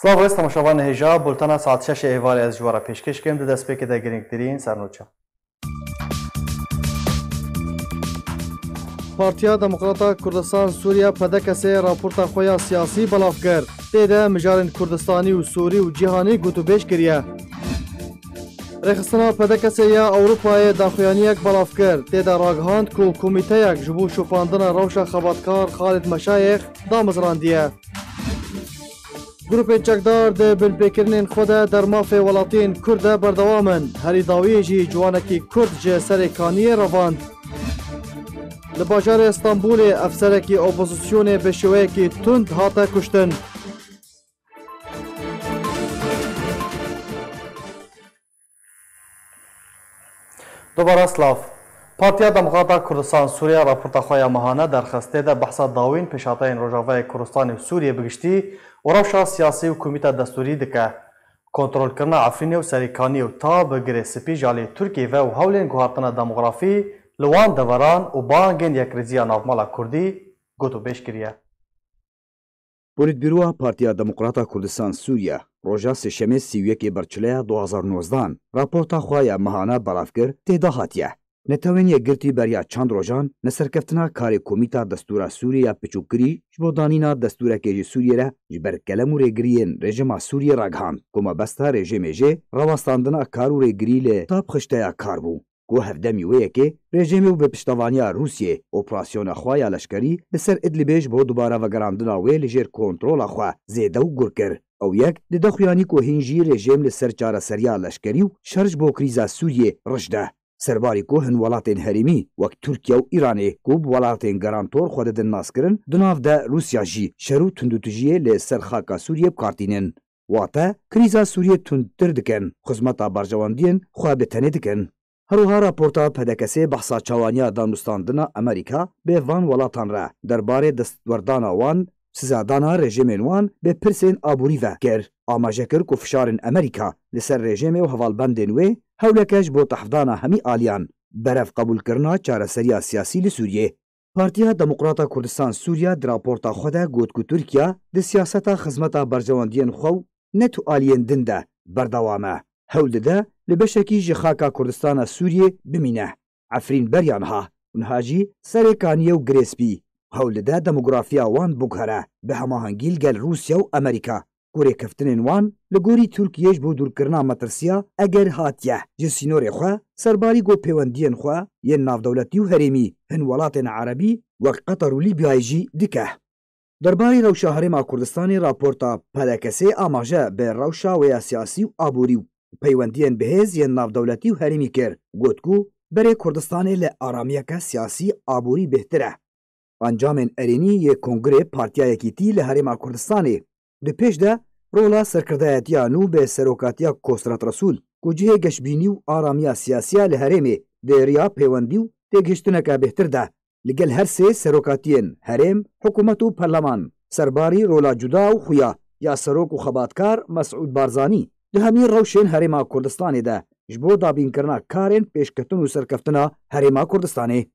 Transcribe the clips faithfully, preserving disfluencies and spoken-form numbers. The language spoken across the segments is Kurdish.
Silav rêz temaşevanê hêja, bultena saet şeşê êvarê ez ji we re pêşkêş dikim. Di destpêkê de girîngtirîn sernûçe. Partiya Demokrata Kurdistan Sûriye, P D K S, raporta xwe ya siyasî belav kir. Tê de mijarên Kurdistanî û Sûrî û cîhanî gotûbêj kiriye. Rêxistina P D K S ya Ewropayê daxuyaniyek belav kir. Tê de ragihand ku komîteyek ji bo şopandina rewşa xebatkar Xalid Meşayêx damezrandiye. Grûpên çekdar di binpêkirinên xwe de der mafê welatiyên Kurd de berdewam in. Herî dawiyê jî ciwanekî Kurd ji Serê Kaniyê revand. Li bajarê Stenbolê efserekî opozisyonê bi şêweyekî tund hate kuştin. Dubare silav. Partiya Demokrata Kurdistan Sûriye raporta xwe ya mehane derxist. Tê de behsa dawîn pêşhateyên Rojavayê Kurdistanê û Sûriyê bi giştî û rewşa siyasî û komîta destûrî dike. Kontrolkirina Efrînê û Serê Kaniyê û ta bi Girê Spî ji alî Tirkiyê ve û hewlên guhartina demografî li wan deveran û bangên yekrêziya navmala Kurdî gotûbêj kiriye. Polîtbîroya Partiya Demokrata Kurdistan Sûriye roja Sêşemê sî û yekê Berçileya du hazar nozdehan raporta xwe ya mehane belav kir, tê de hatiye: Netewên Yekgirtî beriya çend rojan neserkeftina karê Komîta Destûra Sûriyê ya piçûkirî ji bo danîna destûrekê ji Sûriyê re ji ber kelem û rêgiriyên rejîma Sûriyê ragihand ku mebesta rejîmê jê rawestandina kar û rêgirî li tab xişteya kar bû. Ku hevdemî wê yekê rejîmê û bi piştevaniya Rûsiyê operasyona xwe ya leşkerî li ser Idlibê ji bo dubare vegerandina wê li jêr kontrola xwe zêde û gur kir. Ew yek dide xuyanî ku hîn jî rejîm li ser çareseriya leşkerî û şer ji bo krîza Sûriyê rij de. Serbarî ku hin welatên herêmî wek Tirkiye û Îranê ku bi welatên garantor xwe didin naskirin, di nav de Rûsya jî şer û tundûtijiyê li ser xaka Sûriyê bi kar tînin. Wate, krîza Sûriyê tundtir dikin, xizmeta berjewendiyên xwe bi tenê dikin. Her wiha raporta P D K S'ê behsa çawaniya danûstandina Amerîka bi van welatan re derbarê destwerdana wan, sizadana rejîmên wan bi pirsên aborî ve kir. Amaje kir ku fişarên Amerîka li ser rejîmê û hevalbendên wê hewleke ji bo tehfdana hemî aliyan berev qebûlkirina çareseriya siyasî li Sûriyê. Partiya Demokrata Kurdistan Sûriye di raporta xwe de got ku Tirkiye di siyaseta xizmeta berjewendiyên xwe û ne tu aliyên din de berdewam e. Hewl dide li beşekî ji xaka Kurdistana Sûriyê bimîne. Efrîn beriya niha û niha jî Serê Kaniyê û Girê Spî hewl dide demografiya wan biguhere bi hemahengî li gel Rûsya û Amerîka. Ku rêkeftinên wan li gorî Tirkiyê ji bo dûrkirina metirsiya eger hatiye ji sînorê xwe, serbarî ku pêwendiyên xwe yên navdewletî û herêmî hin welatên erebî wek Qeter û Lîbyayê jî dike. Derbarê rewşa Herêma Kurdistanê raporta P D K S'ê amaje bi rewşa wê ya siyasî û aborî û peywendiyên bihêz yên navdewletî û herêmî kir. Got ku berê Kurdistanê li aramiyeke siyasî aborî bêhtir e. Encamên erênî yê Kongrê Partiya Yekîtî li Herêma Kurdistanê di pêş de rola serkirdayetiya nû bi serokatiya Kosret Resûl ku cihê geşbînî û aramiya siyasiya li herêmê di riya pêwendî û têgihiştineke bêhtir de li gel her sê serokatiyên herêm, hikûmet û perleman serbarî rola cuda û xuya ya serok û xebatkar Mesûd Barzanî di hemî rewşên Herêma Kurdistanê de ji bo dabînkirina karên pêşketin û serkeftina Herêma Kurdistanê.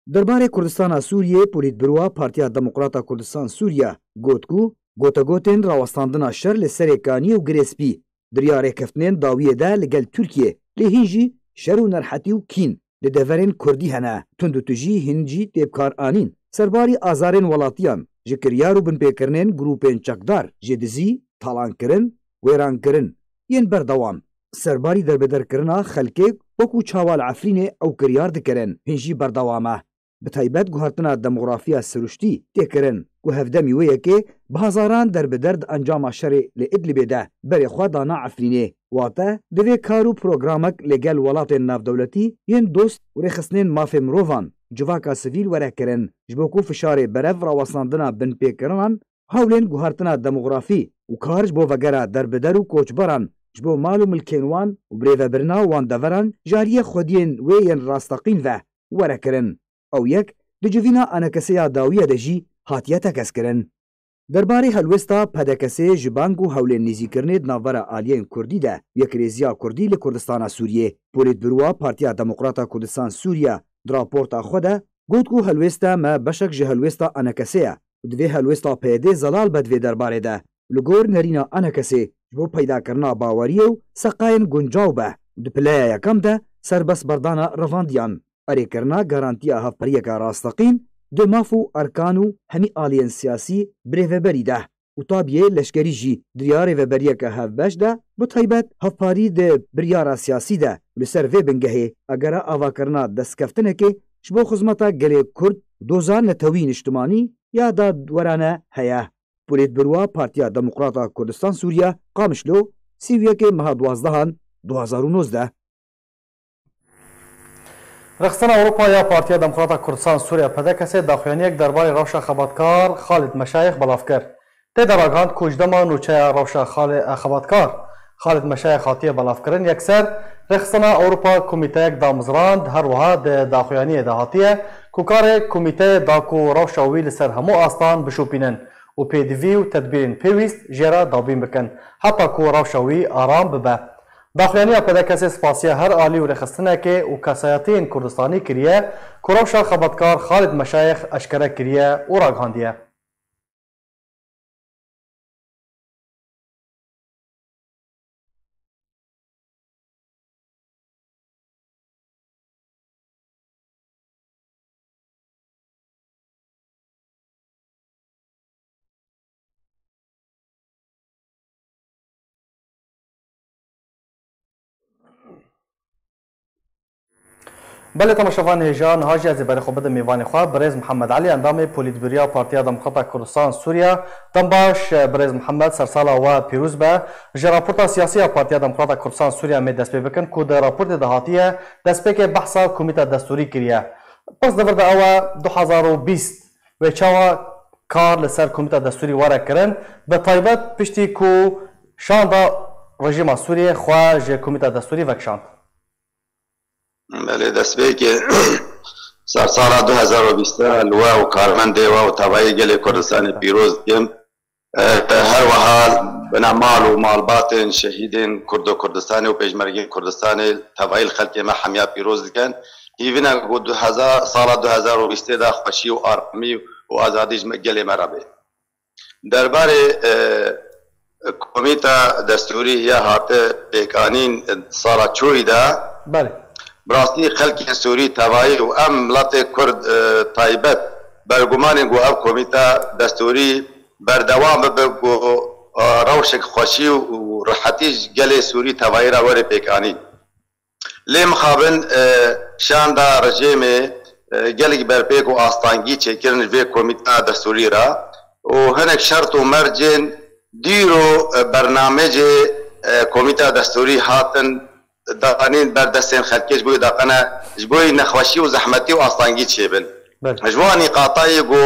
Derbarê Kurdistana Sûriyê, Polîtbîroya Partiya Demokrata Kurdistan Sûriye got ku gotegotên rawestandina şer li Serê Kaniyê û Girê Spî di riya rêkeftinên dawiyê de li gel Tirkiyê, lê hîn jî şer û nerhetî û kîn li deverên Kurdî hene, tundûtijî hîn jî tê bikaranîn. Serbarî azarên welatiyan ji kiryar û binpêkirinên grûpên çekdar, ji dizî, talankirin, wêrankirin yên berdewam. Serbarî derbederkirina xelkê wekû çawa li Efrînê ew kiryar dikirin, hîn jî berdewam e. Bi taybet guhertina demografiya siruştî tê kirin ku hevdemî wê yekê bi hezaran derbider di encama şerê li Idlibê de berê xwe dana Efrînê. Wate, divê kar û programek li gel welatên navdewletî yên dost û rêxistinên mafê mirovan, civaka sivîl were kirin, ji bo ku fişarê berev rawestandina binpêkirinan, hewlên guhertina demografî û kar ji bo vegera derbider û koçberan, ji bo mal û milkên wan û birêvebirina wan deveran ji aliyê xwediyên wê yên rasteqîn ve were kirin. Ew yek di civîna ANKS'ê ya dawiye de jî hatiye tekez kirin. Derbarê helwêsta P D K S'ê ji bang û hewlên nêzîkirinê di navbera aliyên Kurdî de yekrêziya Kurdî li Kurdistana Sûriyê, Polîtbîroya Partiya Demokrata Kurdistan Sûriye di raporta xwe de got ku helwêsta me beşek ji helwêsta ANKS'ê ye û divê helwêsta PYD'ê zelal be di vê derbarê de. û li gor nerîna enekesê ji bo peydakirina baweriyê û seqayên guncaw be û di pileya yekem de serbestberdana revandiyan, erêkirina garantiya hevperiyeke rasteqîn di maf û erkan û hemî aliyên siyasî birêveberî de û tabiyê leşkerî jî di riya rêveberiyeke hevbeş de, bi taybet hevparî di biryara siyasî de û li ser vê bingehê agera avakirina destkeftinekê ji bo xizmeta gelê Kurd, doza netewî niştimanî ya dadwerane heye. Polîtbîroya Partiya Demokrata Kurdistan Sûriye, Qamişlo, sî û yekê meha duwazdehan du hazar û nozdeh. Rexistina Ewropa ya Partiya Demokrata Kurdistan Sûriye, P D K S, daxuyaniyek derbarê rewşa xebatkar Xalid Meşayix belav kir. Tê de ragihand ku ji dema nûçeya rewşa Xali-, xebatkar Xalid Meşayix hatiye belavkirin, yekser Rexistina Ewropa komîteyek damizrand, her wiha di daxuyaniyê de hatiye ku karê komîteyê da ku rewşa wî li ser hemû astan bişopînin û pêdivî û tedbîrên pêwîst jê re dabîn bikin, heta ku rewşa wî aram bibe. Daxuyaniya P D K Sê spasiya her alî û rêxistinekê û kesayetiyên Kurdistanî kiriye ku rewşa xebatkar Xalid Meşayix eşkere kiriye û ragihandiye. Belê, temaşevan hêja, niha jî ez ê berê xwe bidim mêvanê xwe, birêz Mihemed Elî, endamê Polîtbûroya Partiya Demokrata Kurdistan Sûriye. Dem baş, birêz Mihemed, sersala we pîroz be. Ji raporta siyasî ya Partiya Demokrata Kurdistan Sûriye em ê dest pê bikin ku di raportê de hatiye, destpêkê behsa komîta destûrî kiriye. Pirs di vir de ew e, du hezar û bîst wê çawa kar li ser komîta destûrî were kirin, bi taybet piştî ku şanda rejîma Sûriyê xwe ji komîta destûrî vekişand? Belê, destpêkê sersala du hezar û bîst li we û karmendê we û tevayê gelê Kurdistanê pîroz dikim. E, her wiha bina mal û malbatên şehîdên Kurdo Kurdistanê û pêşmergên Kurdistanê tevayî li xelkê me hemiya pîroz dikin. Hîvîna ku du hezar, sala du hezar û bîstê de xweşî û aramî û azadî ji me, gelê me re bê. Derbarê, e, komîta destûrî ya hate pêkanîn sala çûyî de, Belê. bi rastî xelkên Sûrî tevayî û em miletê Kurd, e, taybet bergumanên ku ev komîta destûrî berdewam bibe ku, e, rewşek xweşî û rihetî ji gelê Sûrî tevayî re were pêkanîn. Lê mixabin, e, şanda rejêmê, e, gelek berpêk û astangî çêkirin ji vê komîta destûrî re û hinek şert û mercên dîro, e, bernamecê, e, komîta destûrî hatin danîn ber destên xelkê ji bo yê daqene, ji bo yê nexweşî û zehmetî û astangî çêbin. Belê. Ji wan nîqatayê ku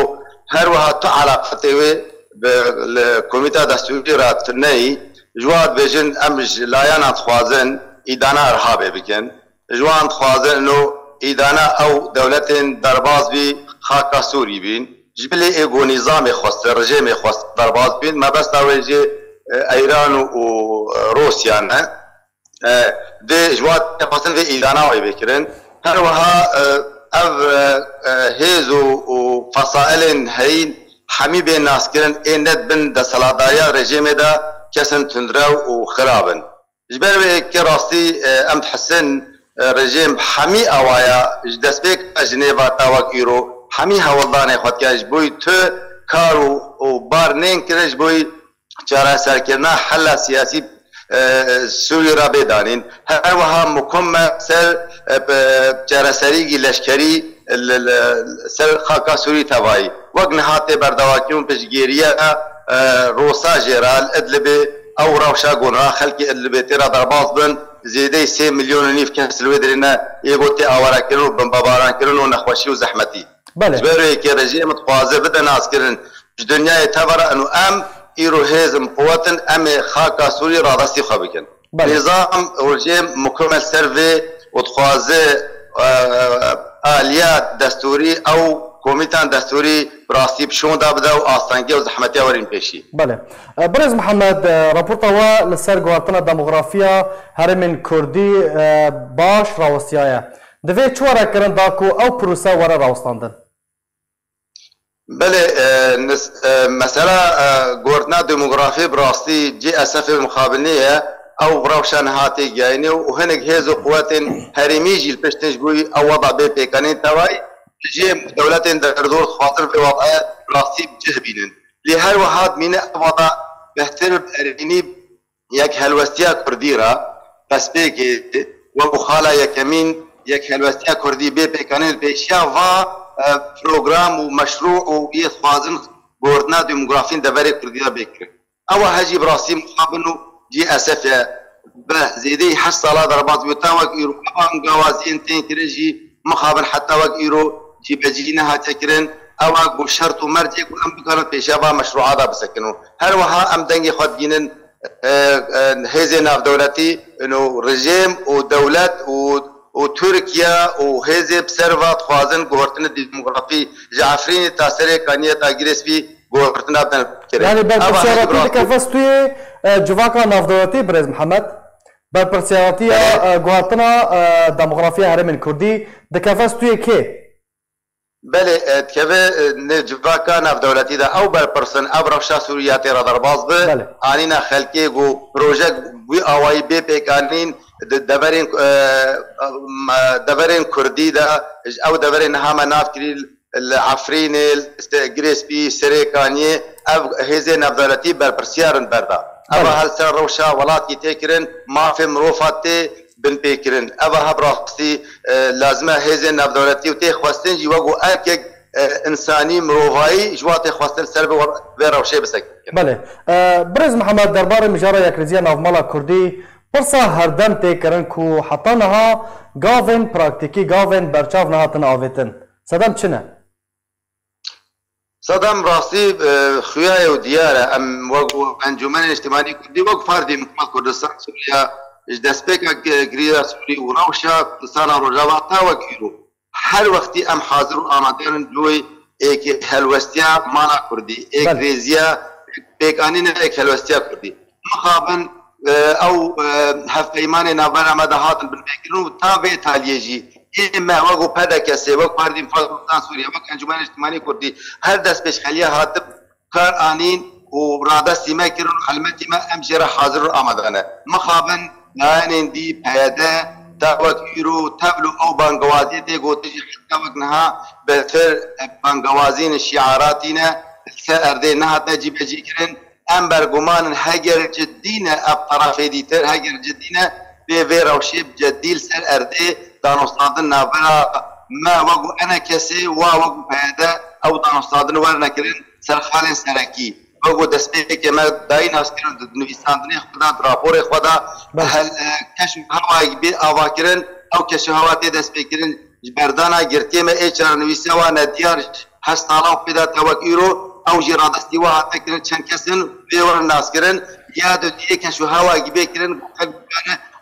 her wiha tu eleqetê wê bi, li komîta destûrî re tu neyî, ji wan dibêjin, em ji layana dixwazin îdana Irhabê bikin. Ji wan dixwazin ino îdana ew dewletên derbaz bî xaka Sûrî bîn. Ji bilê ê ku nîzamê xwest, rejêmê xwest derbaz bîn, mebesta wê jê, e, Eyran û, û, e, Rûsya ne. E, dê ji wan dixwazin vê îdana wê bikirin. Her wiha, e, ev, e, e, hêz û, û fesailên heyîn hemî bên naskirin ê ne di bin desthilatdariya rejêmê de kesin tundrew û xirab in. Ji ber wê yekê rastî, e, em dihisin, e, rejêm hemî awaya ji destpêka Jinêva ta wek îro hemî hewldanê xwe dike ji bo yî tu kar û, û bar nên kirin ji bo yî çareserkirina hela siyasî, e, Sûriyê re bê danîn. Her wiha mukim me ser, e, pe-, çareserîgî leşkerî li, li, ser xaka Sûrî tevayî. Wek niha tê berdewakirin piştgiriya, e, Rosa jê re li Idlibê ew rewşa gunra xelkê Idlibê tê re derbas bin, zêdeyî sê milyon û nîv kes li wê derê ne, yê got tê awarekirin û bimbebarankirin û nexweşî û zehmetî. Belê. Ji ber wê yekê rejîm dixwaze bide naskirin ji dinyayê tevera û em îro hêz in, quwet in, em ê xaka Sûrî radestî xwe bikin. Belê. Nîzam û rejîm mukim e ser vê û dixwaze, e, aliya destûrî ew komîtan destûrî bi rastî bi şonda bide û astengî û zehmetiya werin pêşî. Belê. E, Birêz Mihemed, e, raporta we li ser guhertina demografiya herêmên Kurdî, e, baş rawestiyaye. Divê çi were kirin da ku ew prose were rawestandin? Belê, e, nis- e, mesela, e, guhertina demografî bi rastî cî esefê mixabinê ye. Ew rewşa niha tê gihayînê û hinek hêz û quwetên herêmî jî li pişt tê ji bo ew wada bê pêkanîn tevayî. Jê dewletên derdor dixwazin vê wadaya bi rastî bi cih bînin. Lê her wiha dimîne ev wada bêhtir bi erênî yek helwestiya kurdî re destpêkê wekû xala yekemîn yek helwestiya kurdî bê pêkanîn li pêşiya va, e, program û meşrû û yê dixwazin guhertina demografîn deverê kurdî de bê kirin. Ewa hejî bi rastî mixabin û cî esef e. Bi zêdeyî heşt sala derbas bû ta wek îro. Ewa angawaziyên tên kirin jî mixabin heta wek îro cîbecî nehatiye kirin. Ewa ku şert û mercê ku em bikarin pêşiya va meşrûa de bisekin û her wiha em dengê xwe digînin, e, e, hêzê navdewletî, ino rejîm û dewlet û, û Tirkiye û hêzê bi ser va dixwazin guhertinê demografî ji Efrînê ta Serê Kaniyê ta Girê Spî guhertina bidin kirê. Yani berpirsiyarî dikeve stûyê, e, civaka navdewletî, birêz Mihemed? Berpirsiyarîtiya, Belê. e, guhertina, e, demografiya herêmên kurdî dikeve stûyê kê? Belê, e, dikeve, e, nê civaka navdewletî de ew berpirs in, ev rewşa Sûriya tê re derbas bi, Belê. anîna xelkê ku projek wî awayî bê pêkanîn di deverên, e, em, e, deverên kurdî de, ew deverên niha me nav kirî li Efrînê, li Girê Spî, Serê Kaniyê, ev hêzên navdewletî berpirsiyar in berda. Ev Belê. hel ser rewşa welatî tê kirin, mafê mirova tê binpêkirin. Ev a heb rastî, e, lazim e hêzên navdewletî û tê xwestin jî wek û erkek, e, însanî, mirovayî ji wa tê xwestin ser vê, vê rewşê bisekin. Belê. E, Birêz Mihemed, derbarê mijara yekrêziya navmala kurdî pirsa herdem tê kirin ku heta niha gavên praktîkî, gavên berçav nehatin avêtin. Sedem çi ne? Sedem rastî, e, xuya ye û diyar e. Em wek Encûmenê Niştimanî Kurdî, wek ferdî miqmet Kurdistan Sûriya, ji destpêka girîya Sûrî û rewşa Kurdistana Rojava ta wek îro, her wextî em hazir û amade in ji bo êk helwestiya mala Kurdî, êk Belê. rêziya pêkanîna êk helwestiya Kurdî. Mixabin, e, ew, e, hevpeymanê navbera me de hatin binpêkirin û ta vê taliyê jî ê me wek û P D K S, wek Partî Demokrat Kurdistan Sûriye, wek Encûmenê Niştimanî Kurdî, her destpêşxeliya hatib kar anîn û radestî me kirin û helmetî me em jê re hazir û amade ne. Mixabin layenên dî P Y D ta wek îro tevlo ew bangewaziyê tê gotin jî heta wek niha bêtir bangewazîn şîaratî ne, li ser erdê nehatine cîbecî kirin. Em berguman in heger cidî ne ev terefê dîtir, heger cidî ne vê vê rewşê bi cedî li ser erdê danûstandin navbera me wek û enekesê wa wek û P Y D ew danûstandin werne kirin ser xalên serekî. Wek û destpêkê me dayî naskirin di nivîsandinê xwe de, di raporê xwe de Belê. hel, e, keş û hewayek bê avakirin, ew keş û hewa tê destpêkirin ji berdana girtiyê me ê çarenivîsê wa nediyar heşt sala û pê de tewek îro, ew jî radestî wa hate kirin, çend kes in vê werin naskirin, ya di diyê keş û hewa gibê kirin,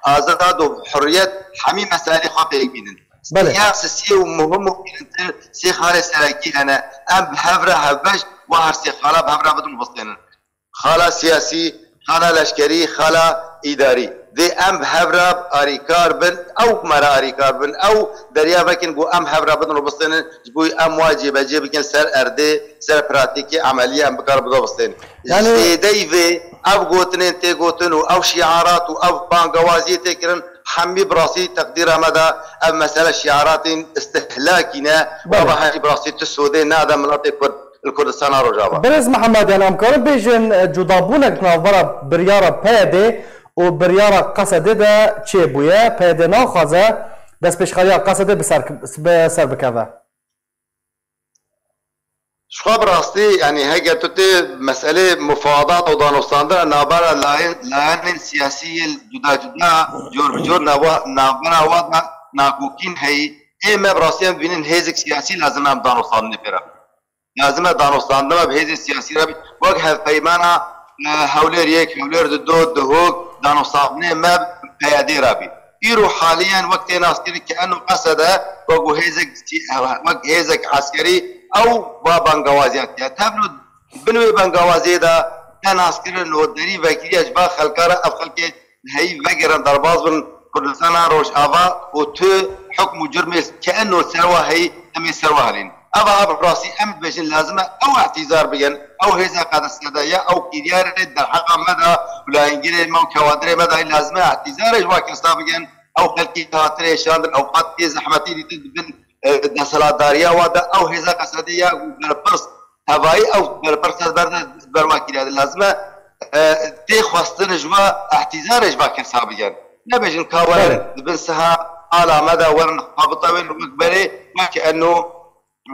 azad û hurriyet hemî meselê xwe pêk bînin. Belê. Ya sisiyê û muhim û girintir sê xalê serekî hene. Em bi hev re hevbeş wa her sê xala bi hev re bidin bistênin. Xala siyasî, xala leşkerî, xala îdarî. Dê em bi hev re arîkar bin, ew me re arîkar bin, ew derya vekin ku em hev re bidin û bistênin, ji bo em wa cêbecê bikin ser erdê, ser pratîkê, emeliyê em bikarin bido bistênin. Yanî Zêdeyî vê, ev gotinên tê gotin û ev şiarat û ev bangewaziyê tê kirin, hemî bi rastî teqdîra me de ev mesele şiaratên istihlakî ne, Belê. ava herî bi rastî tu sodê nade miletê Kurd. li Kurdistana Rojava. Birêz Mihemed, yanî em karin bêjin, e, cudabûnek di navbera biryara P Y D û biryara Qesedê de çêbûye. P Y D naxwaze destpêşxeriya Qesedê bi ser, bi ser bikeve. Ji xwe bi rastî, yanî heger tu tê meselê mufadat û danûstandina navbera layen-, layenên siyasî yên cuda cuda, cor bi cor nava-, navbera wan de nakokîn heyî, ê me bi rastî em dibînin hêzek siyasî lazim e em danûstandinê pê re. Lazim e danûstandina me bi hêzên siyasî re bî. Wek hevpeymana, e, Hewlêr yek, Hewlêr dido, Duhok, danûstandinê me bi P Y D re bî. Îro haliyen wek tê naskirin ke eno Qesede wek û hêzek sî-, wek hêzek eskerî ew va bangawaziya diye. Tevno bin wê bangawaziyê de te naskirin û derî vekiriye ji va xelka re ev xelkê heyî vegerin derbas bin Kurdistana Rojava û tu hukm û curmê ke eno ser wa heyî em ê ser wa hilîn. Eva bi rastî em dibêjin lazim e ew îtîzar bikin, ew hêza qedesede ya ew kiryarê derheqa me de, û layengirê me û kewadirê me de lazim e îtîzarê ji wa kesa bikin, ew xelkî hatine şandin, ew qat tê zehmetî dîtin dibin, e, desthilatdariya wa de, ew hêza qesedê ya berpirs, tevayî ew berpirs ez ber, ber wa kirya de lazim e, e, tê xwestin ji wa îtîzarê ji wa kesa bikin. Nebêjin ka werin Belê. dibin siha ala me de werin xwe bitewin wek berê, wek eno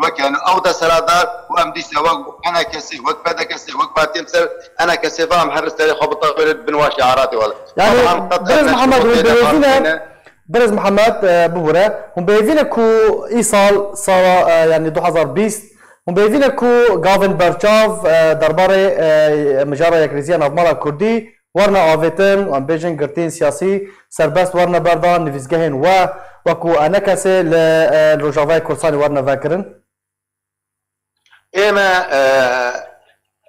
Weke ew desthilatdar û em dîsa wek enekesê, wek pedekesê, wek partiyên ser enekesê ve em her li serê xwe bitewêne bin wa şiaratê wele. Yani, Birêz Mihemed, hûn bêhêvîne, Birêz Mihemed, e, bibûre, hûn bêhêvîne ku îsal sala, e, yani du hazar bîst, hûn bêhêvîne ku gavên berçav, e, derbarê, e, mijara yekrêziya navmala Kurdî, werine avêtin, em bêjin girtiyên siyasî serbest werine berdan, nivîsgehên we wekû enekesê li, e, li Rojavayê Kurdistanê werine vekirin? Ême, e,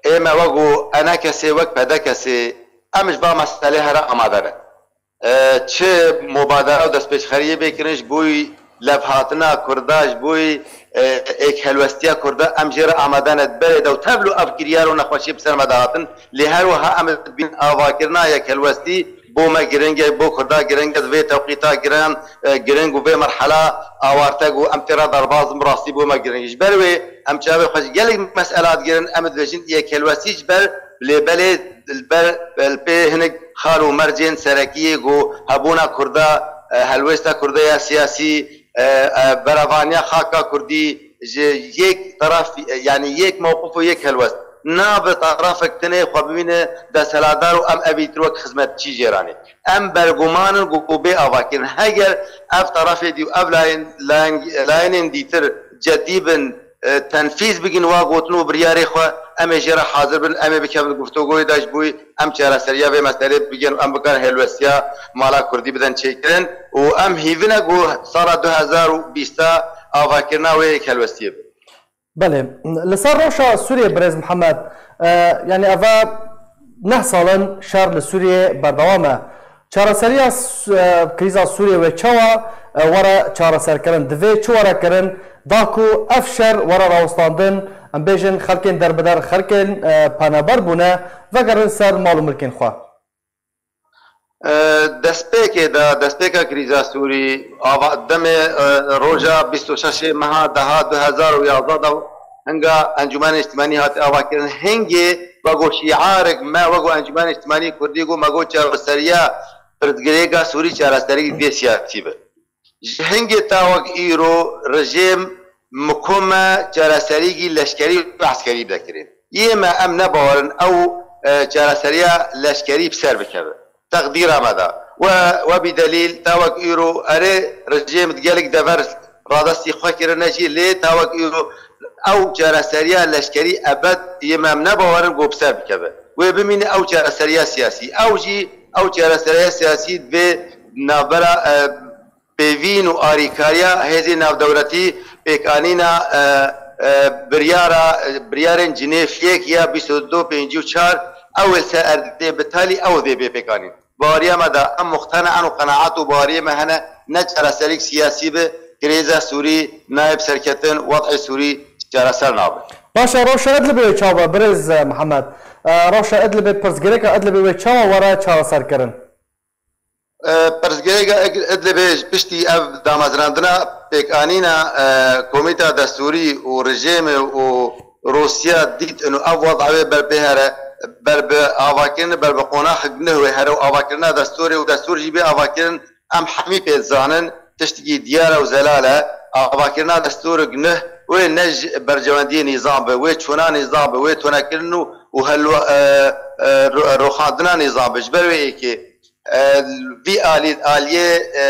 ême wekû enekesê, wek pedekesê, em ji va meselê here amade ne. E, çi mubadera û destpêşxeriyê bê kirin ji bo levhatina Kurda, ji bo, e, êkhelwestiya Kurda, em jê re amade ne. Berê de û tevlo ev kiryar û nexweşiyê bi ser me de hatin. Lê her wiha em dibînin avakirina yekhelwestî bo me giring e, bo Kurda giring e, di vê tewqîta giran, e, giring û vê merhela awarte ku em tê re derbas bin, bi rastî bo me giring e. Ji ber wê em çavê xwe ji gelek mesela digirin, em dibêjin yekhelwestî ji ber lê belê li ber, li pê hinek xal û mercên serekiyê ku hebûna Kurda, e, helwêsta Kurda ya siyasî, e, e, berevaniya xaka Kurdî ji yek taraf, e, yani yek mewqif û yek helwest. Nabe tarafek tine xwe bibîne desthilatdar û em evîtir wek xizmetçî jê re anî. Em berguman in ku bê avakirin. Heger ev tarafê dî û ev layen-, layen-, layenên dîtir cedî bin, e, tenfîz bikin wa gotin û biryarê xwe, em ê jê re hazir bin, em ê bikevin guftûgoyê de ji bo em çareseriya vê meselê bikin û em bikarin helwestiya mala Kurdî bidin çêkirin û em hîvine ku sala du hezar û bîst avakirina wê yek helwestiyê be. Belê. Li ser rewşa Sûriyê, Birêz Mihemed, e, yani eve neh sal in şer li Sûriyê berdewam e. Çareseriya s-, e, krîza Sûriyê wê çawa, e, were çareserkirin? Divê çi were kirin? Da ku ev şer were rawestandin, em bêjin xelkên derbider, xelkên, e, penaber bûne, vegerin ser mal û milkên xwe. E, destpêkê de, destpêka krîza Sûrî, ava, demê, e, roja bîst û şeşê meha deha du hezar û yazdeh de hinga Encûmena Niştimanî hate avakirin. Hingê wego şîarek me, wego Encûmena Niştimanî Kurdî got, me got çareseriya pirsgirêka Sûrî çareserî dê siyasî be. Ji hingê ta wek îro rejîm miko me çareserîgî leşkerî û eskerî bide kirin. Yê me em ne bawer in ew, e, çareseriya leşkerî bi ser bikeve. Teqdîra me de. We, we bî delîl ta wek îro erê rejîm di gelek dever radestî xwe kirine jî lê ta wek îro ew çareseriya leşkerî ebed yê me em ne bawer in ku bi ser bikeve. Wê bimîne ew çareseriya siyasî. Ew jî ew çareseriya siyasî divê navbera, e, pêvîn û arîkariya hêzên navdewletî pêkanîna, e, e, biryara, e, biryarên Cinêv yek ya bîst û du pêncî û çar ew ê ser erdê bitalî ew dê bê pêkanîn. Baweriya me de em muqtene en û qenaet û baweriyê me hene ne çareserîk siyasî bi, krîza Sûrî nayê bi serketin, wed'ê Sûrî çareser nabe. Baş e, rewşa Idlibê wê çawa be, birêz, e, Mihemed? E, rewşa Idlibê, pirsgirêka Idlibê wê çawa were çareserkirin? E, pirsgirêka Id-, Idlibê ji piştî ev damezrandina pêkanîna, e, Komîta Destûrî û rejîmê û Rûsya dît û ev weda wê ber pê here, ber bi avakirin, ber bi qonax guh wê here û avakirina destûrê û destûr jî bê avakirin, em hemî pê dizanin, tiştekî diyar e û zelal e. Avakirina destûr guh wê ne ji berjewendiyê nîzam be, wê çûna nîzam be, wê tonekirin û, û helwa-, e, e, ro-, roxandina nîzam be. Ji ber wê yekê e, vî alî, aliyê, e,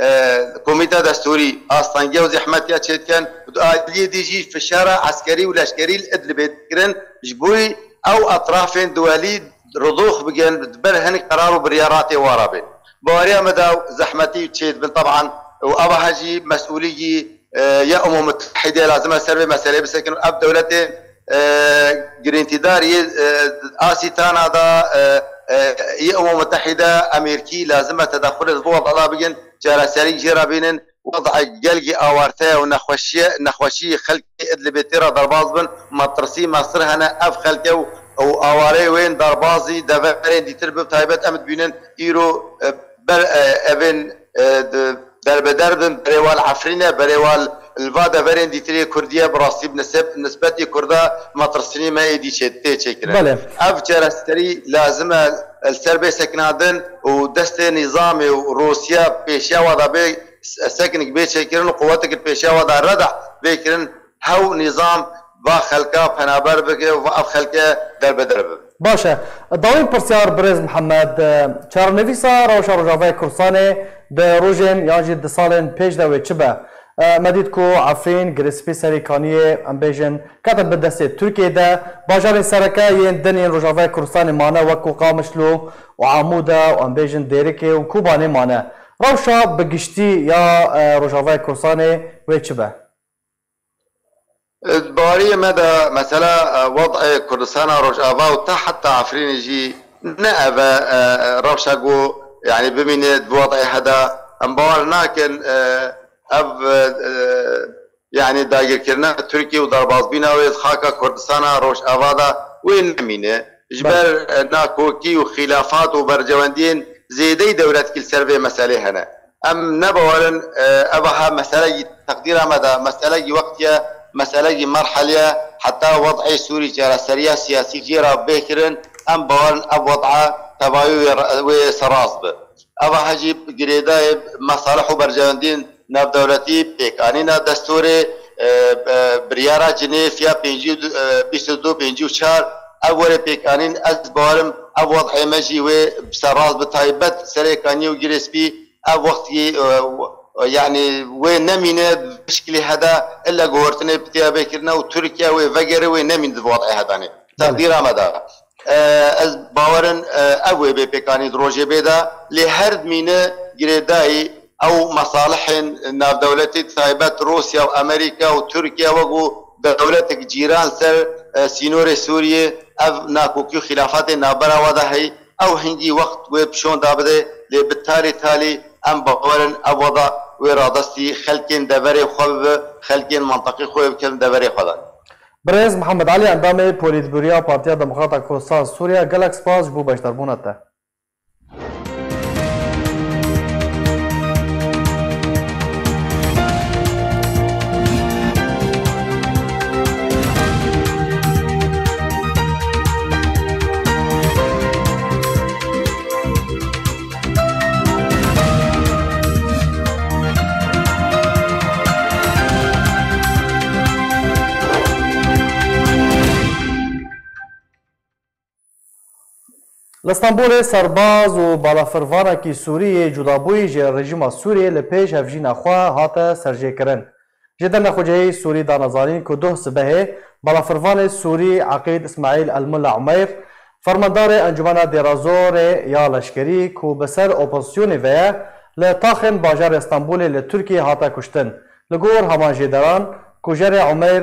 e, Komîta Destûrî astengiya û zehmetiya çêdikin û di aliyê dî jî fişara eskerî û leşkerî li Idlibê dikirin, ji bo ew etrafên duwelî ridox bikin, di ber hinek qerar û biryaratê wara bên. Baweriya me de zehmetî çêdibin, teban, û eva he jî mesûlî yî, e, ya Umûm Mitehîdê lazim e ser vê meseleyê bisekin û ev dewletê, e, girîntîdar yê, e, asî tana da, e, e, yê Umûm Mitehîde Amerîkî lazim e tedexulê di bo wada bikin, çareserî jê re bînin. Wed'ek gelkî awarte ye û nexweşiye, nexweşî xelkê Idlibê tê re derbas bin, metirsî mestir hene ev xelke û, û awareyê wên derbazî deverên dîtir bi taybet em dibînin îro, e, ber, e, evên, e, di, derbeder bin, berêwal Efrîn e, berêwal li va deverên dîtirê Kurdî ye, bi rastî bi niseb-, nisbetî Kurda metirsînî me êdî çê-, tê çêkirin. Belê. Ev çareserî lazim e, li ser bê sekinandin û destê nîzamê û Rûsya pêşiya wa da bê s-, sekinik bê çêkirin û quwetik li pêşiya wa da reda bê kirin, hew nîzam va xelka penaber bike û va ev xelke derbeder bibe. Baş e. Dawîn pirsyar birêz Mihemed, e, çarenivîsa rewşa Rojavayê Kurdistanê di rojên yan jî di salên pêş de wê çi be? E, me dît ku Efrîn, Girêspî, Serê Kaniyê, em bêjin, ketin bin destê Tirkiyê de. Bajarên sereke yên din yên Rojavayê Kurdistanê mane wek ku Qamişlo û Amûd e û em bêjin Dêrikê û Kobanê mane. Rewşa bi giştî ya, e, Rojavayê Kurdistanê wê çi be? Di baweriyê me de mesela, e, wed'ê Kurdistana Rojava û ta heta Efrînê jî ne ev e, e, rewşa ku, yanî, bimîne di wed'ê heda. Em bawer nakin, e, ev, e, yanî, dagirkirina Tirkiyê û derbazbîna wê di xaka Kurdistana Rojava de wê nemîne. Ji Belê. ber, e, nakokî û xîlafat û bercewendiyên zêdeyî dewletkî li ser vê meselê hene. Em ne bawer in, e, ev ha meselekî teqdîra me de, meselekî wext ye, meselekî merhel ye, heta wed'ê Sûrî çareseriya siyasî jê re bê kirin, em bawer in ev wed'a tevayî wê, wê serast bi. Ev ha jî girêdayê mesalih û berjewendiyên navdewletî, pêkanîna destûrê, e, e, biryara Cinêf ya pêncî û du, e, bîst û du, pêncî û çar, ev were pêkanîn, ez bawerim ev wed'ê me jî wê bi ser rast, bi taybet Serê Kaniyê û Girê Spî, ev wextî, e, w-, yanî wê nemîne bi şiklî heda, illa guhertinê bi tiya bê kirine û Tirkiye wê vegere, wê nemîne di wed'ê hedanê. Belê. Teqdîra me de. E, ez bawerin, e, ev wê bê pêkanî di rojê bê de, lê her dimîne girêdayî ew mesalihên navdewletî, taybet Rûsya û Amerîka û Tirkiye wekû dewletek cîran ser, e, sînorê Sûriyê, ev nakokî û xîlafatên navbera wa de heyî, ew hingî wext wê pişon da bide, lê bi talî talî em bawerin ev wada wê radestî xelkên deverê xwe bibe, xelkên menteqê xwe bikin deverê xwe de. Birêz Mihemed Elî, endamê Polîtbûroya Partiya Demokrata Kurdistan Sûriye, gelek spas ji bo beşdarbûna te. Li Stenbolê serbaz û balafirvanekî Sûrî yê cudabûyî ji rejîma Sûriyê li pêş hevjîna xwe hate serjêkirin. Ji dernexwecihî Sûrî dane zanîn ku doh sibehê balafirvanê Sûrî Eqîd Îsmaîl El Mulla Umeyr, fermandarê Encûmena Dêrazorê ya leşkerî ku bi ser opozisyonê ve ye, li taxên bajarê Stenbolê li Tirkiyê hate kuştin. Li gor heman jêderan, kujerê Umeyr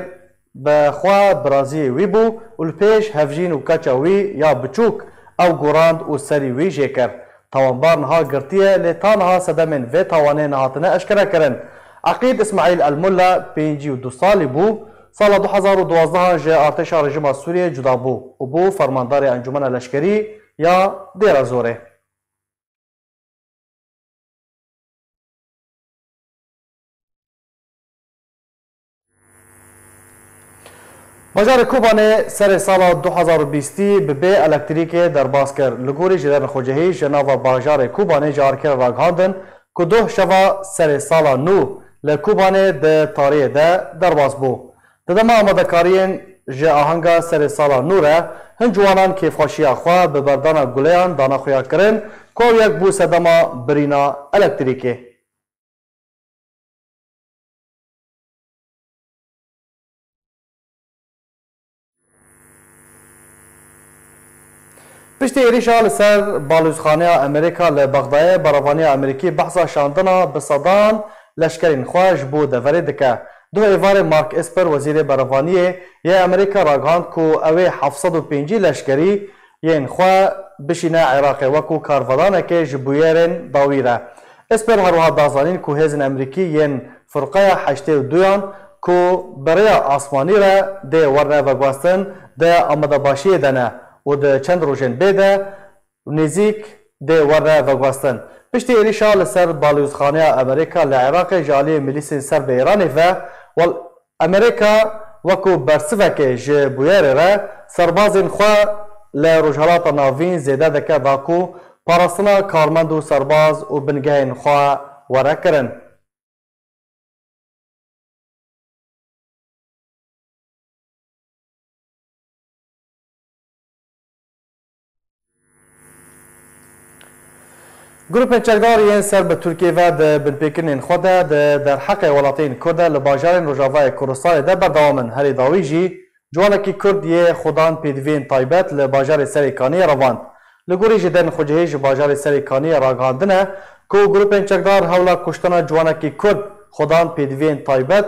bi xwe biraziyê wî bû û li pêş hevjîn û keça wî ya biçûk ew gorand û serî wî jê kir. Tawanbar niha girtiye, lê ta niha sedemên vê tawanê nehatine eşkerekirin. Eqîd Îsmaîl El Mulla pêncî û du salî bû, sala du hezar û duwazdeh ji artêşa rejîma Sûriyê cuda bû û bû fermandarê Encûmena Leşkerî ya Dêra Zorê. Bajarê Kobanê serê sala du hezar û bîstî bi bê elektrîkê derbas kir. Li gorî jêdernexwecihî ji nava bajarê Kobanê ji arkê re ragihandin ku doh şeva serê sala nû li Kobanê di tariyê de derbas bû. Di dema amadekariyên ji ahenga serê sala nû re, hin ciwanan kêfxweşiya xwe bi berdana guleyan dane xuyakirin ku ew yek bû sedema birîna elektrîkê. Piştî êrîşa li ser balûzxaneya Amerîka li Bexdayê, berevaniya Amerîkî behsa şandina bi sedan leşkerên xwe ji bo deverê dike. Duh êvarê Mark Esper, wezîrê berevaniyê yê Amerîka, ragihand ku ew ê heft sed û pêncî leşkerî yên xwe bişîne Iraqê wekû karvedanekê ji bûyerên dawî re. Esper her wiha da zanîn ku hêzên Amerîkî yên firqeya heştê û duyan ku bi rêya asmanî re dê werine veguhestin di amadebaşiyê de ne û di çend rojên bê de nêzîk dê werine veguhestin. Piştî êrîşa li ser balozxaneya Amerîka li Iraqê ji aliyê milîsên ser bi Îranê ve, wel, Amerîka wekû bersivekê ji bûyerê re serbazên xwe li Rojhilata Navîn zêde dike da ku parastina karmend û serbaz û bingehên xwe were kirin. Grûpên çekdar yên ser bi Tirkiyê ve di binpêkirinên xwe de di derheqê welatên Kurd de li bajarên Rojavayê Kurdistanê de berdewam in. Herî dawî jî ciwanekî Kurd yê xwedan pêdiviyên taybet li bajarê Serê Kaniyê revand. Li gorî jêderên xwecihî ji bajarê Serê Kaniyê ragihandine ku grûpên çekdar hewla kuştina ciwanekî Kurd xwedan pêdiviyên taybet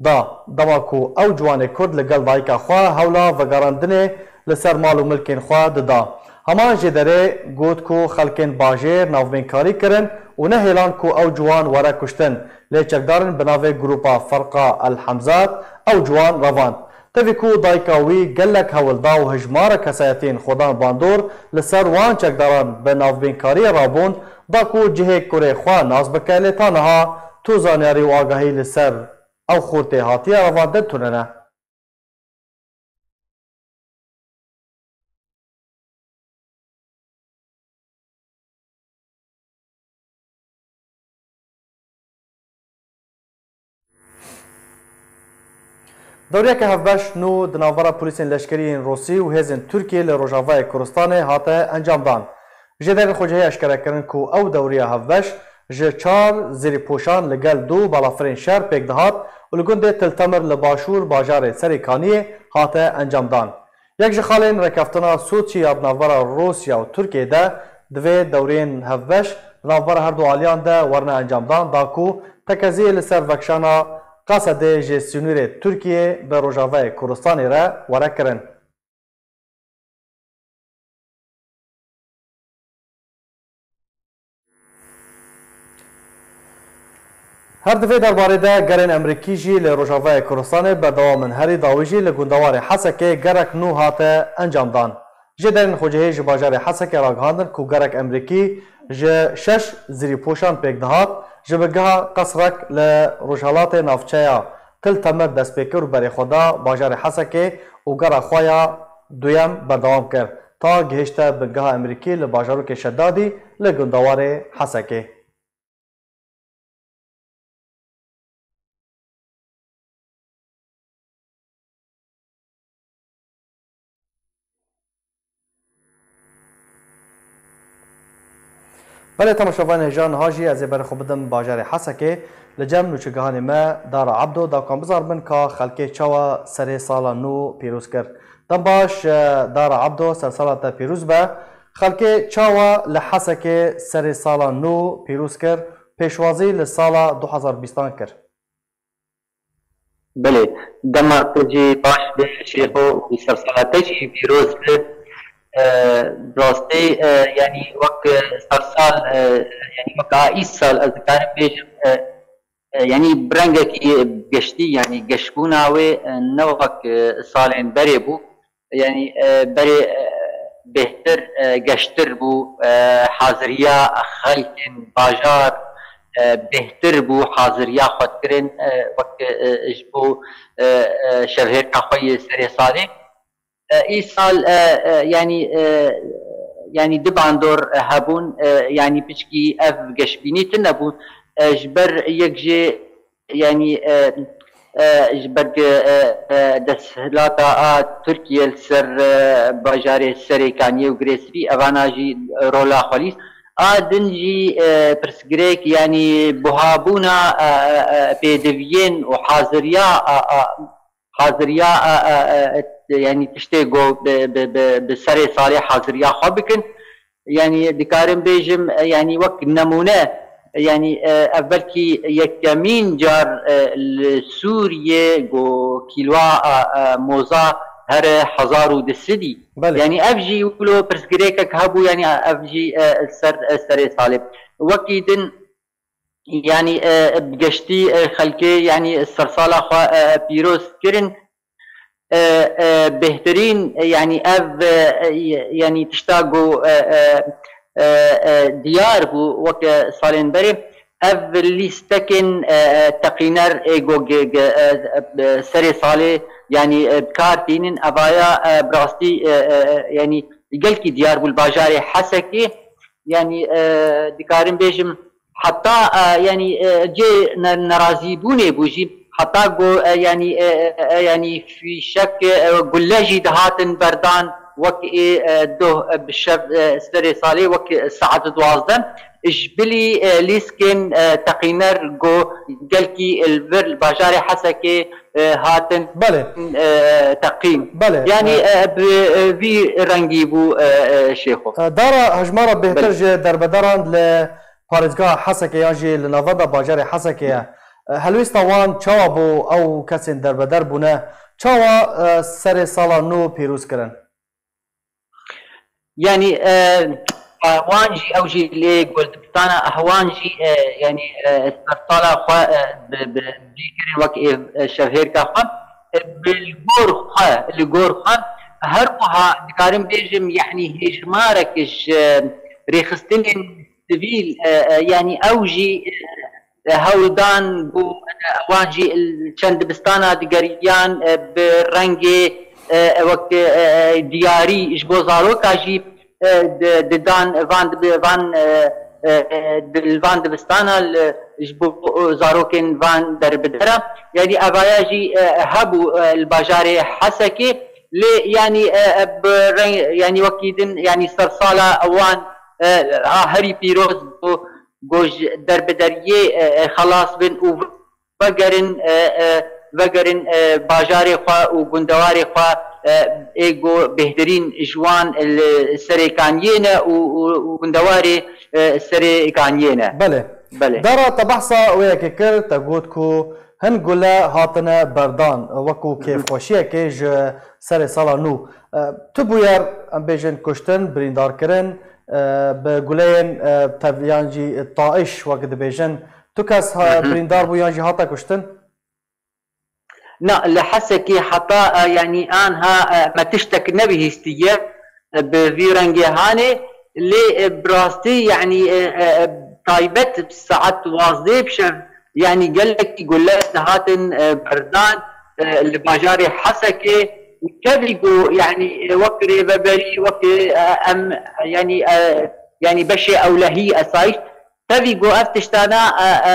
da, dema ku ew ciwanê Kurd li gel dayika xwe hewla vegerandinê li ser mal û milkên xwe dida. Heman jêderê got ku xelkên bajêr navbênkarî kirin û nehêlan ku ew ciwan were kuştin. Lê çekdarên bi navê Grupa Ferqa El Hemzat ew ciwan revand. Tevî ku dayika wî gelek hewl da û hejmara kesayetiyên xwedan bandor li ser wan çekdaran bi navbênkariyê rabûn, da ku cihê kurê xwe nas bike, lê ta niha tu zanyarî û agahî li ser ew xortê hatiye revandin tune ne. Dewriyeke hevbeş nû di navbera polîsên leşkerî yên Rûsî û hêzên Tirkiyê li Rojavayê Kurdistanê hate encamdan. Jêderên xwecihî eşkere kirin ku ew dewriya hevbeş ji çar zirîpoşan li gel du balafirên şer pêk dihat û li gundê Til Temir li başûr bajarê Serê Kaniyê hate encamdan. Yek ji xalên rêkeftina Soçî ya di navbera Rûsya û Tirkiyê de divê dewriyên hevbeş di navbera her du aliyan de werine encamdan, da ku tekeziyê li ser vekişana Qesedê ji sînûrê Tirkiyê bi Rojavayê Kurdistanê re were kirin. Her di vê derbarê de gerên Emerîkî jî li Rojavayê Kurdistanê berdewam in. Herî dawî jî li gundewarê Hesekê gerek nû hate encamdan. Jêderên xwecihî ji bajarê Hesekê ragihandin ku gerek Emerîkî ji şeş zirîpoşan pêk dihat, ji bingeha qesrek li rojhelatê navçeya Til Temir dest pê kir û berê xwe da bajarê Hesekê û gera xwe ya duyem berdewam kir, ta gihişte bingeha Emerîkî li bajarokê Şedadî li gundewarê Hesekê. Belê, temaşevanên hêja, niha jî ez ê berê xwe bidim bajarê Hesekê. Li cem nûçegihanê me Dara Ebdo, da ku em bizanbin ka xelkê çawa serê sala nû pîroz kir. Dem baş, e, Dara Ebdo, sersala te pîroz be. Xelkê çawa li Hesekê serê sala nû pîroz kir, pêşwazî li sala du hezar bîstan kir? Belê, dema te jî baş be Şêxo û sersala te jî pîroz be. E, rastî, e, yanî wek sersal, e, yanî wek a îsal ez dikarim bêjim, e, e, yanî bi rengekî geştî, yanî geşbûna wê, e, ne wek, e, salên berê bû. Yanî, e, berê, e, bêhtir, e, geştir bû, e, haziriya xelkên bajar, e, bêhtir bû haziriya xwe dikirin, e, wek, e, ji bo, e, e, şevhêrka xwe yê serê salê. E, îsal, e, e, yanî, e, yanî du bandor, e, hebûn, e, yanî piçkî ev geşbînî tune bû. E, ji ber yek jê, yanî, e, e, ji ber, e, e, desthilata a Tirkiye li ser, e, bajarê Serê Kaniyê û Girê Spî, evana jî rola xwe lîst. A din jî, e, pirsgirêk, yanî buhabûna, e, e, e, pêdiviyên û haziriya, e, e, haziriya, e, e, e, yanî tiştê ku bi, bi, bi, bi serê salê haziriya xwe bikin. Yanî dikarim bêjim, e, yanî wek nemûne, e, yanî, e, ev belkî yekemîn car, e, li Sûriyê ku kîloa, e, e, moza here hezar û du sedî. Belê. Yanî ev jî wilo pirsgirêkek hebû, yanî ev jî, e, ser, e, serê salê. Wekî din, yanî, e, bi geştî, e, xelkê, yanî sersala xwe, e, pîroz kirin. E, e, bêhtirîn, e, yanî ev, e, e, yanî tişta ku, e, e, e, e, diyar bû weke salên berê, ev lîstekên, e, e, teqîner ê ku ge-, ge-, e, e, serê salê, yanî, e, bi kar tînin, evaya, e, bi rastî, e, e, e, yanî gelkî diyar bû li bajarê Hesekê. Yanî, e, dikarim bêjim, heta, e, yanî, e, cê ne-, nerazîbûnê bû jî, heta ku, e, yanî, e, e, e, yanî fîşek, e, gulle jî dihatin berdan, wek ê, e, doh, e, bi şev, e, serê salê, wek saet duwazdeh, ji bilî, e, lîskên, e, teqîner ku gelkî li vir li bajarê Hesekê, e, hatin, Belê. e, teqîn. Belê, Yanî, e. e, bi, e, vî rengî bû, e, e, Şêxo. E, dara hejmara bêhtir Belê. ji derbederan li parêzgeha Hesekê yan jî li navenda bajarê Hesekê ye. E, helwêsta wan çawa bû, ew kesên derbeder bûne? Çawa, e, serê sala nû pîroz kirin? Yanî, e, wan jî, ew jî lê gul dibistana, wan jî, e, yanî, e, sersala xwe, e, bi, bi, bi kirin wek ê, e, şevhêrka xwe. E, bi li gor xwe, li gor xwe, her wiha dikarim bêjim, yanî hêjmarek ji rêxistinên sivîl, e, e, yanî ew jî, e, e, hewl dan ku, e, wan jî li çend dibistana digeriyan, e, bi rengê, e, wek, e, e, diyarî ji bo zaroka jî, e, di-, didan van dibi-, van, e, e, e, di-, li van dibistana li, ji bo zarokên van derbidera. Yanî evaya jî, e, hebû, e, li bajarê Hesekê. Lê yanî, e, e, bi reng, yanî wekî din, yanî sersala wan, e, a herî pîroz bû. Ku ji derbideriyê, e, e, xelas bin û vegerin, e, e, vegerin, e, bajarê xwe û gundewarê xwe, e, ê ku bêhtirîn ji wan li serê kaniyê ne û, û, û gundewarê, e, serê kaniyê ne. Belê. Belê. Dara te behsa wê yekê kir, te got ku hin gule hatine berdan, wekû Hı hı. kêfxweşiyekê ji serê sala nû. E, tu bûyer, em bêjin, kuştin, birîndarkirin, e, bi guleyên, e, tev-, yan jî taiş, wek dibêjin. Tu kes ha-, Hı hı. birîndar bû yan jî hate kuştin? Na, li Hesekê heta, e, yanî anha, e, me tiştek nebihîstiye, e, bi vî rengê hanê. Lê, e, bi rastî, yanî, e, e, e, taybet saet duwazdeh bi şev, yanî gelekî gule dihatin, e, berdan, e, li bajarê Hesekê. Û tevî ku, yanî, e, wek rêveberî, wek, e, em, yanî, e, yanî beşê ewlehî esayî, tevî ku ev tiştana, e, e,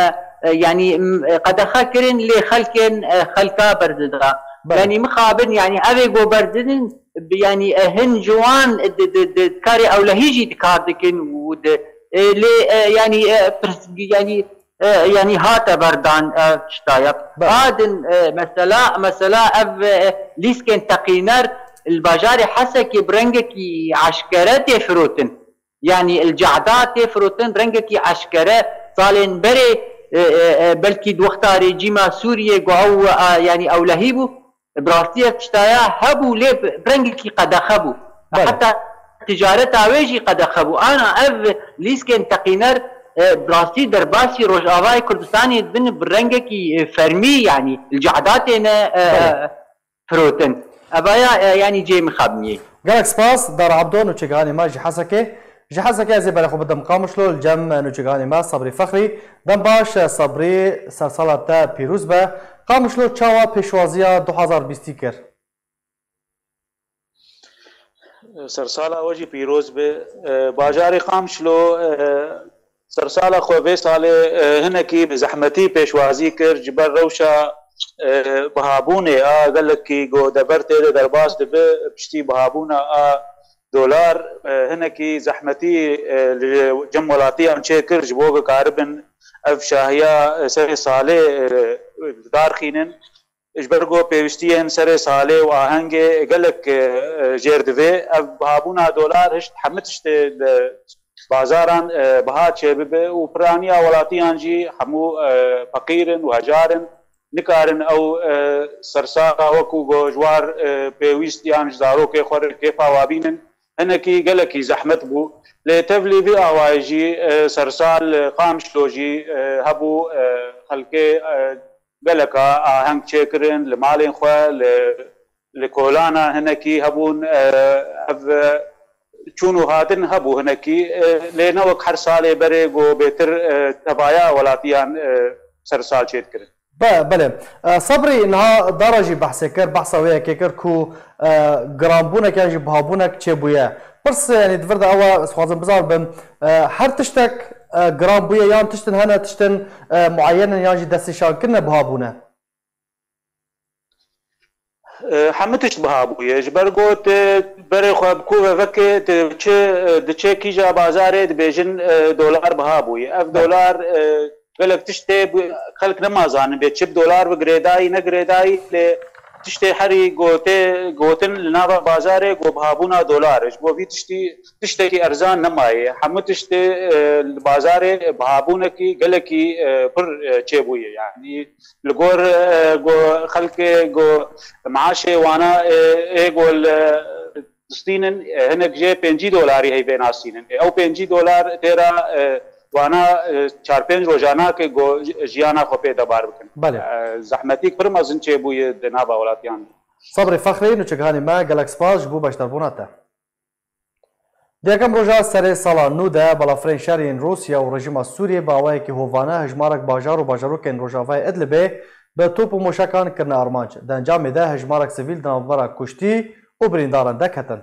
e, yanî, m, e, qedexe kirin, lê xelkên, e, xelka berdida. Belê. Yanî mixabin, yanî ev ê ku berdidin, bi-, yanî, e, hin ciwan di, di, di karê ewlehî jî dikar dikin û di, e, lê, e, yanî, e, pirs-, yanî, e, yanî hate berdan, e, tişta ya. Belê. Adin, e, mesela, mesela ev, e, lîskên teqîner li bajarê Hesekê bi rengekî eşkere tê firotin. Yanî li cehda tê firotin, rengekî eşkere. Salên berê, e, e, e, belkî di wexta rejîma Sûriyê ku ew, e, yanî ewlehî bû, bi rastî ev tiştaya hebû, lê bi rengekî qedexe bû. Belê. Heta ticareta wê jî qedexe bû. Ana ev lîskên teqîner, e, bi rastî derbasî Rojavayê Kurdistanê dibin bi rengekî, e, fermî, yanî li cehda têne, e, Belê. firotin. Evaya, e, yanî cê mixabiniyê. Gelek spas, Dara Abdo, nûçegihanê me ji Hesekê. Ji Hesekê ez ê berê xwe bidim Qamişlo, li cem nûçegihanê me Sabrî Fexrî. Dem baş, e, Sabrî, sersala te pîroz be. Qamişlo çawa pêşwaziya du hazar bîstî kir? Sersala we jî pîroz be. E, bajarê Qamişlo, e, sersala xwe vê salê, e, hinekî bi zehmetî pêşwazî kir, ji ber rewşa, e, bihabûnê a gelekî ku dever tê de derbas dibe, piştî bihabûna a dolar, e, hinekî zehmetî, e, li cem welatiyan çêkir, ji bo bikaribin ev şahiya, e, serê salê, e, darxînin. Ji ber ku pêwîstiyên serê salê û ahengê gelek, e, jêr divê, ev bihabûna dolar hişt hemû tiştê li bazaran, e, biha çêbibe û piraniya welatiyan jî hemû, e, feqîr in û hejar in, nikarin ew, e, sersala wekû ku ji war, e, pêwîst yan ji zarokê xwe re kêfa wa bînin. hinekî gelekî zehmet bû. Lê tevlî vî awayî jî, e, sersal, e, Qamişlo jî, e, hebû, e, xelkê, e, geleka aheng çêkirin li malên xwe, li, li kolana hinekî hebûn, e, ev, e, çûn û hatin hebû hinekî, e, lê ne wek her salê berê ku bêtir, e, tevaya welatiyan, e, sersal çêdikirin. Be, belê. E, Sebrî niha dara jî behsê kir, behsa wê yekê kir ku, e, giranbûnek yan jî bihabûnek çêbûye. Pirs, yanî di vir de ew e, ez dixwazim bizanibim, e, her tiştek, e, giran bûye yan tiştin hene, tiştin, e, muayen in yan jî destnîşan kirine bihabûne? E, hemû tişt biha bûye. Ji ber ku tu berê xwe bi ku ve veke, tu çi, e, diçe kîja bazarê dibêjin, e, dolar biha bûye. Ev dolar, e, gelek tiştê bi, xelk nema zanin bê çi bi dolar bi girêdayî, ne girêdayî, lê tiştê herî gotê, gotin li nava bazarê ku bihabûna dolar e. Ji bo vî tiştî, tiştekî erzan nemaye. Hemû tiştê, e, li bazarê bihabûnekî gelekî, e, pir, e, çêbûye. Yanî li gor, e, go, xelkê go maaşê wana, e, ê go li distînin, e, hinek jê pêncî dolarî heyvê nastînin. E, ew pêncî dolar têra, e, wana, e, çar pênc roja nake go ji-, jiyana xwe pê debar bikin. Belê. E, zehmetîk pir mezin çêbûye di nava welatiyan. Sebrê Fexrî, nûçegihanê me, gelek spas ji bo beşdarbûna te. Di yekem roja serê sala nû de balafirên şer yên Rûsya û rejîma Sûriyê bi awayekî hovane hejmarek bajar û bajarokên rojavayê Idlibê bi top û moşekan kirine armanc. Di encamê de hejmarek sivîl di navbera kuştî û birîndaran de ketin.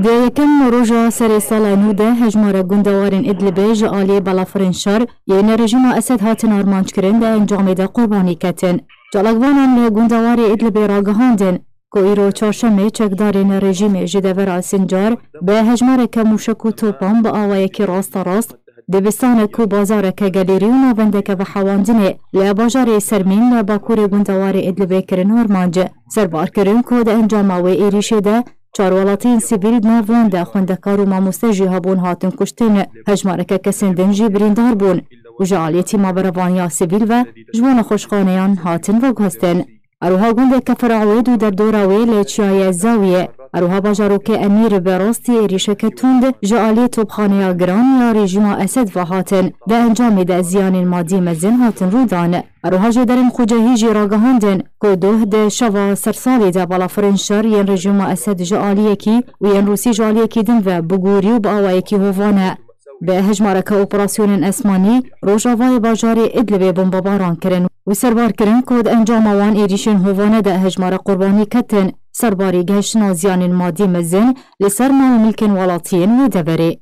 Di yekem roja serê sala nû de hejmarek gundewarên Idlibê ji aliyê balafirên şer yên rejîma Esed hatin armanckirin, di encamê de qurbanî ketin. Çalakvanan li gundewarê Idlibê ragihandin, ku îro çarşemê çekdarên rejîmê ji devera Sincar bi hejmareke mûşek û topan bi awayekî rasterast dibistanek û bazareke gelêrî û navendeke vehewandinê li bajarê Sermîn li bakurê gundewarê Idlibê kirin armanc. Serbar kirin ku di encama wê êrîşê de çar welatiyên sivîl, di nav wan de xwendekar û mamoste jî hebûn, hatin kuştin. Hejmareke kesên din jî birîndar bûn û ji aliyê tîma berevaniya sivîl ve ji bo nexweşxaneyan hatin veguhestin. Her wiha gundê Kefir Ewêd û derdora wê li çiyayê Zawiyê, her wiha bajarokê Emîr bi rastî êrîşeke tund ji aliyê topxaneya giran ya rejîma Esed ve hatin. Di encamê de ziyanên madî mezin hatin rûdan. Her wiha jêderên xucehî jî ragihandin ku doh di şeva sersalê de balafirên şer yên rejîma Esed ji aliyekî û yên Rûsî ji aliyekî din ve bi gorî û bi awayekî hovane. Bi hejmareke operasyonên esmanî rojavayê bajarê Idlibê bombebaran kirin û serbar kirin ku di encama wan êrîşên hovane de hejmara qurbanî ketin, serbarî gihiştina ziyanên madî mezin li ser mal û milkên welatiyên wê deverê.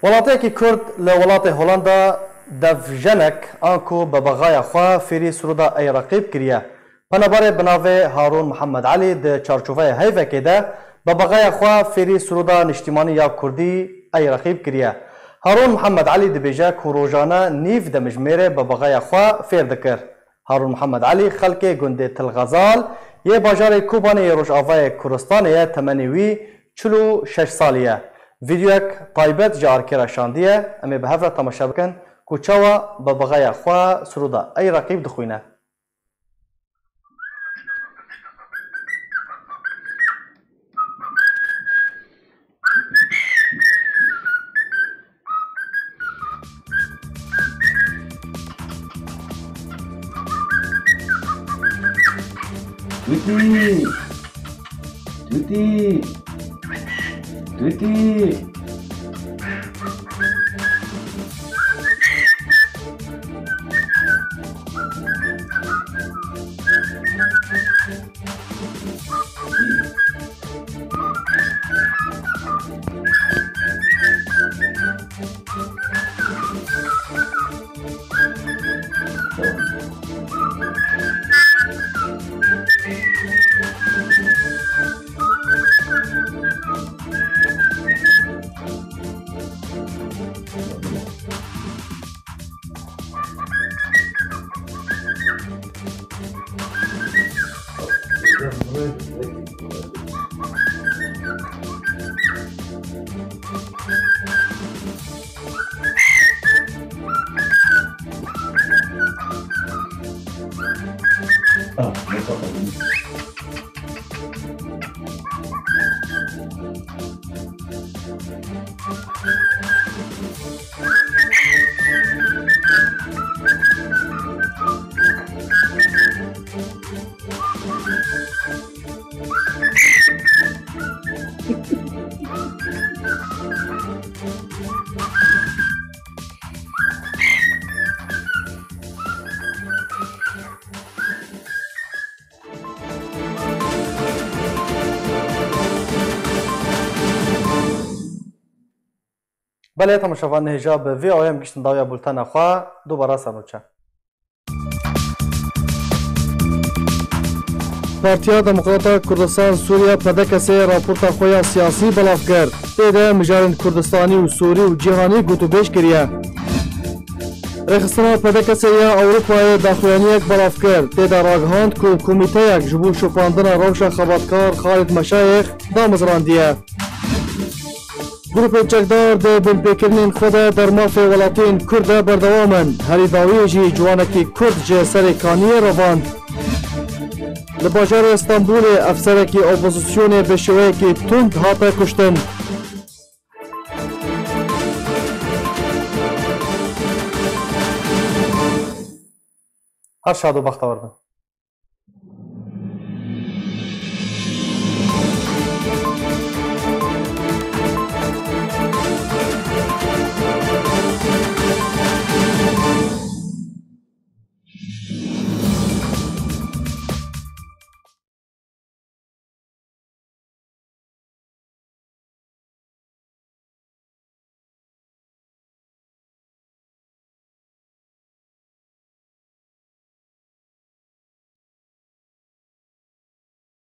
Welatiyekî Kurd li welatê Holanda devjenek anku bebexaya xwe fêrî Sirûda Ey Reqîb kiriye. Penaberê bi navê Harûn Mihemed Elî di çarçoveya heyvekê de bebexaya xwe fêrî Sirûda Niştîmanî ya Kurdî Ey Reqîb kiriye. Harûn Mihemed Elî dibêje ku rojane nîv demjimêrê bebexaya xwe fêr dikir. Harûn Mihemed Elî xelkê gundê Til Xezal yê bajarê Kobanê yê Rojavayê Kurdistanê ye, temenê wî çil û şeş salî ye. Vîdeoyek taybet ji arkê re şandiye, em ê bi hev re temaşe bikin ku çawa bebexeya xwe Sirûda Ey Reqîb dixwîne. Tutî! Tutî! Tutî! Belê, temaşevan, nihêja bi vê awayê em giştin dawiya bultena xwe. Dubara ser nûçe. Partiya Demokrata Kurdistan Sûriye, P D K S, raporta xwe ya siyasî belav kir. Tê de mijarên Kurdistanî û Sûrî û cîhanî gotûbêj kiriye. Rêxistina P D K S ya Ewropayê daxuyaniyek belav kir. Tê de ragihand ku komîteyek ji bo şopandina rewşa xebatkar Xalid Meşayêx damezrandiye. Grûpên çekdar di binpêkirinên xwe de dermafê welatiyên Kurd de berdewam in. Herî dawiyê jî ciwanekî Kurd ji Serê Kaniyê revand. Li bajarê Stenbolê efserekî opozisyonê bi şêweyekî tund hate kuştin. Her şad û bextewar bin.